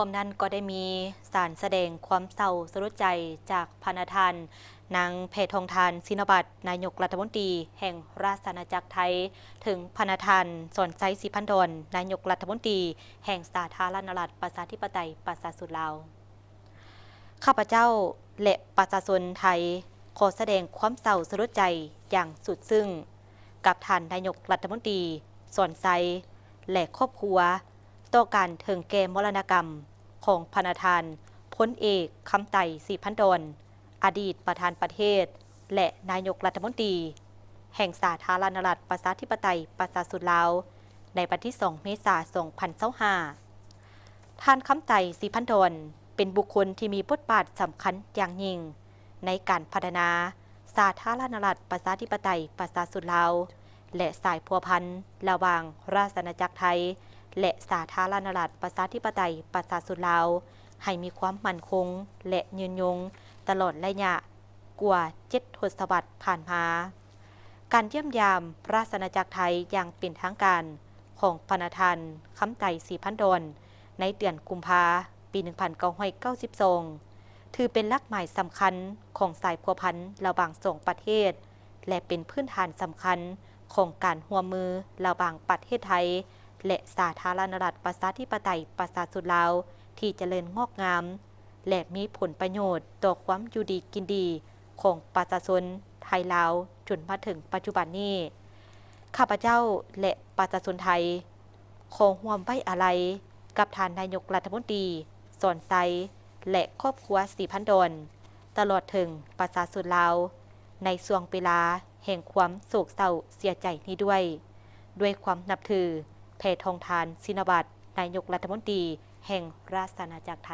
ພ້ອມນັ້ນກໍໄດ້ມີສານສະແດງຄວາມເສົ້າສະຫຼົດໃຈຈາກພະນະທ່ານ ນາງ ແພທອງທານ ຊິນນະວັດ ນາຍົກລັດຖະມົນຕີແຫ່ງລາຊະອານາຈັກໄທ ເຖິງພະນະທ່ານ ສອນໄຊ ສີພັນດອນ ນາຍົກລັດຖະມົນຕີແຫ່ງສາທາລະນະລັດ ປະຊາທິປະໄຕ ປະຊາຊົນລາວ. ຂ້າພະເຈົ້າ ແລະ ປະຊາຊົນໄທ ຂໍສະແດງຄວາມເສົ້າສະຫຼົດໃຈຢ່າງສຸດຊຶ້ງ ກັບທ່ານນາຍົກລັດຖະມົນຕີ ສອນໄຊ ແລະ ຄອບຄົວ ຕໍ່ການເຖິງແກ່ມໍລະນະກຳຂອງພະນະທ່ານ ພົນເອກ ຄຳໄຕ ສີພັນດອນ ອະດີດປະທານປະເທດ ແລະ ນາຍົກລັດຖະມົນຕີແຫ່ງສາທາລະນະລັດ ປະຊາທິປະໄຕ ປະຊາຊົນລາວ ໃນວັນທີສອງ ເມສາ ສອງພັນຊາວຫ້າ. ທ່ານ ຄຳໄຕ ສີພັນດອນ ເປັນບຸກຄົນທີ່ມີບົດບາດສຳຄັນຢ່າງຍິ່ງໃນການພັດທະນາສາທາລະນະລັດ ປະຊາທິປະໄຕ ປະຊາຊົນລາວ ແລະ ສາຍພົວພັນລະຫວ່າງລາຊະອານາຈັກໄທ ແລະ ສາທາລະນະລັດ ປະຊາທິປະໄຕ ປະຊາຊົນລາວ ໃຫ້ມີຄວາມໝັ້ນຄົງ ແລະ ຍືນຍົງ ຕະຫຼອດໄລຍະກວ່າເຈັດທົດສະວັດຜ່ານມາ. ການຢ້ຽມຢາມລາຊະອານາຈັກໄທຢ່າງເປັນທາງການຂອງພະນະທ່ານ ຄຳໄຕ ສີພັນດອນ ໃນເດືອນກຸມພາ ປີໜຶ່ງພັນເກົ້າຮ້ອຍເກົ້າສິບສອງ ຖືເປັນຫຼັກໝາຍສຳຄັນຂອງສາຍພົວພັນລະຫວ່າງສອງປະເທດ ແລະ ເປັນພື້ນຖານສຳຄັນຂອງການຮ່ວມມືລະຫວ່າງປະເທດໄທ ແລະ ສາທາລະນະລັດ ປະຊາທິປະໄຕ ປະຊາຊົນລາວ ທີ່ຈະເລີນງອກງາມ ແລະ ມີຜົນປະໂຫຍດຕໍ່ຄວາມຢູ່ດີກິນດີຂອງປະຊາຊົນໄທລາວ ຈົນມາເຖິງປັດຈຸບັນນີ້. ຂ້າພະເຈົ້າ ແລະ ປະຊາຊົນໄທ ຂໍຮ່ວມໄວ້ອາໄລກັບທ່ານນາຍົກລັດຖະມົນຕີ ສອນໄຊ ແລະ ຄອບຄົວ ສີພັນດອນ ຕະຫຼອດເຖິງປະຊາຊົນລາວ ໃນຊ່ວງເວລາແຫ່ງຄວາມໂສກເສົ້າເສຍໃຈນີ້ດ້ວຍ. ດ້ວຍຄວາມນັບຖື, ແພທອງທານ ຊິນນະວັດ ນາຍົກລັດຖະມົນຕີແຫ່ງລາຊະອານາຈັກໄທ.